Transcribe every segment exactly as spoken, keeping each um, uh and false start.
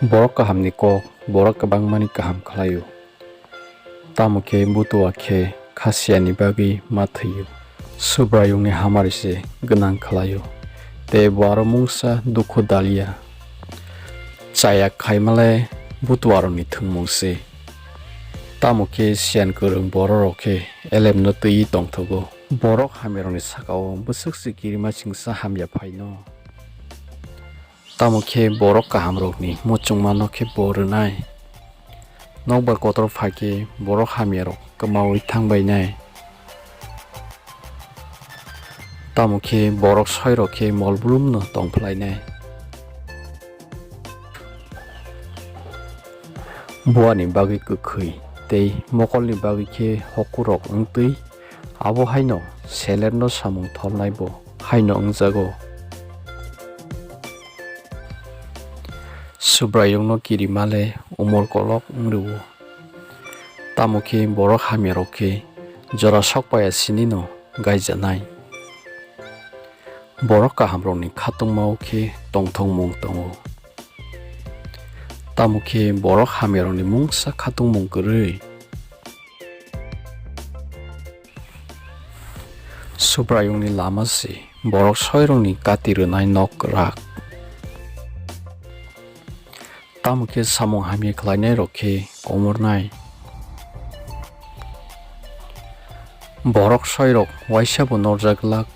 Borok kahamni kok borok kwbangmani kaham khlaio. Tamo khe butua khe khasiani bagwi ma thwio. Subraiyungni hamari se gwnang khlaio, tei bo aro mungsa dukhu daliya. Chaya khaimale butuarokni thwngmung se. Tamo khe siyan kwrwng bororok khe elemno twiwi tongthogo. Borok hamyarokni sakao bwswk se kirima chingsa hamya phaino. Tamo khe borok kahamrokni muchungmano khe bo rwnai. Nokbar kotor phai khe borok hamyarok kwmaui thangbainai. Tamo khe borok soirok khe mol brumno tong phlainai. Buani bagwi kwkhwi tei mokolni bagwi khe hokurok wng twi, abo haino selerno samung tholnai bo haino wngjago. Subraiyungno kirima le umor kolok wng rw-o, tamo khe borok hamyarok khe jora sok paya sinino gaijanai. Borok kahamrokni khatungmao khe tongthokmung tongo. Tamo khe borok hamyarokni mungsa khatungmung kwrwi. Subraiyungni lama se borok soirokni kati rwnai nok kwrak. Tamo khe samung hamya khlainairok khe komornai. Borok soirok waisa bo norjak glak,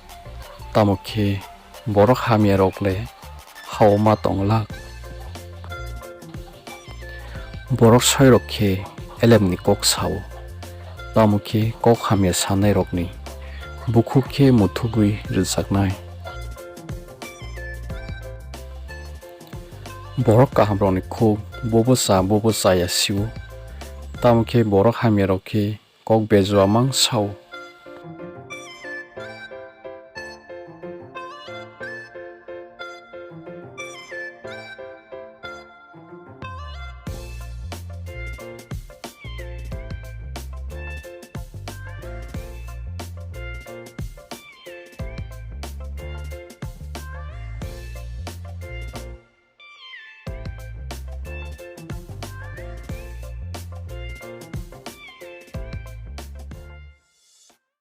tamo khe borok hamyarok le hao ma tong glak. Borok soirok khe elemni kok sao, tamo khe kok hamya sanairokni bukhuk khe muthubwi rwjaknai. Borok kahamrokni khuk bobo cha bobo chaya sio, tamo khe borok hamyarok khe kok bejua mang sao.